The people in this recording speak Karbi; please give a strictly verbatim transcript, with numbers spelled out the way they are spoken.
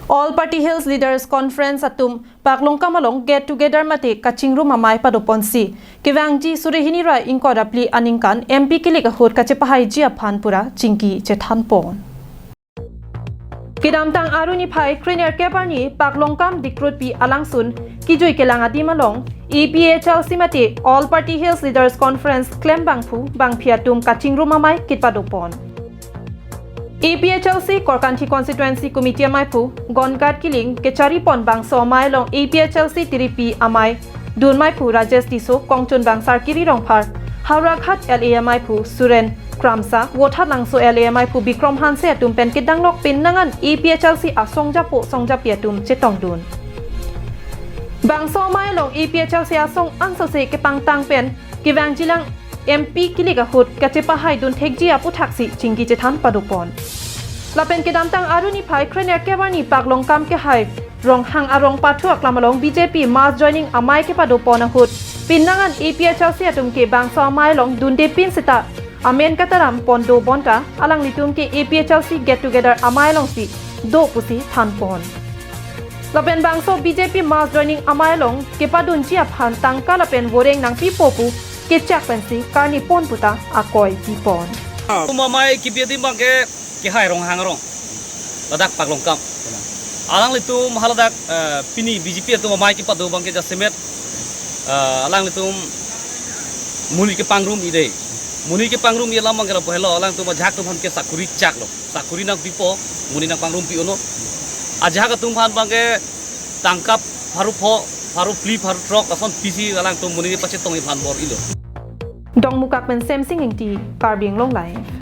All Party Hills Leaders Conference atum Paklongkam along get together mate kachingrum amei padoponsi kevangji suri hini ra ingkoi ra phli aningkan M P kilik ahut kachepahaiji aphan pura chingki chethanpon. Kedamtang Aru niphai krenerkep arni Paklongkam Dikrutpi alangsun kejui kelang adim along A P H L C mate All Party Hills Leaders Conference klembangphu bangphi atum kachingrum amei kitpadopon. A P H L C Korkanthi Constituency Committee ameiphu Gongat Killing kecharipon bangso amei along A P H L C tiripi amei dun meiphu Rajesh Tisso, Kongchunbang Sarkiri Rongphar, Howraghat L A ameiphu Suren Kramsa, Vothatlangso L A ameiphu Bikram Hanse atum pen kedanglok penang an A P H L C asong japo song japi atum chetongdun. Bangso amei along A P H L C asong ansose kepangtang pen kevangjilang M P kilik ahut kachepahaidun thekji aputhaksi chingki chethan padopon. Lapen kedamtang Aru niphai krenerkep arni Paklongkam kehai Ronghang arong pathu aklam along B J P mass joining amei kepadopon ahut penang an A P H L C atum ke bangso amei along dundepin seta amen katarampon dobonta alanglitum ke A P H L C get together amei alongsi do pusi thanpon. Lapen bangso B J P mass joining amei along kepadunji aphan tangka lapen voreng nangpipo pu kechak pensi karnipon puta akoi pipon. Atum amei kebi adim abangke kehai Ronghang arong, ladak Paklongkam. Alanglitum haladak, eh, pini B J P atum amei kepado abangke jasemet, eh, alanglitum monit kepangrum-i dei. Monit kepangrum-i alam abangke lapu helo, alanglitum ajahak atum aphan ke sakuri chaklo. Sakuri nangpipo, monit nangpangrumpi-o non. Ajahak atum aphan abangke tangka pharo pho, pharo phli, pharo throk, lason pisi alangtum monit pachetongji aphan bor-ilo. Dongmukak pen Semsing Ingti, Karbi Anglong Live.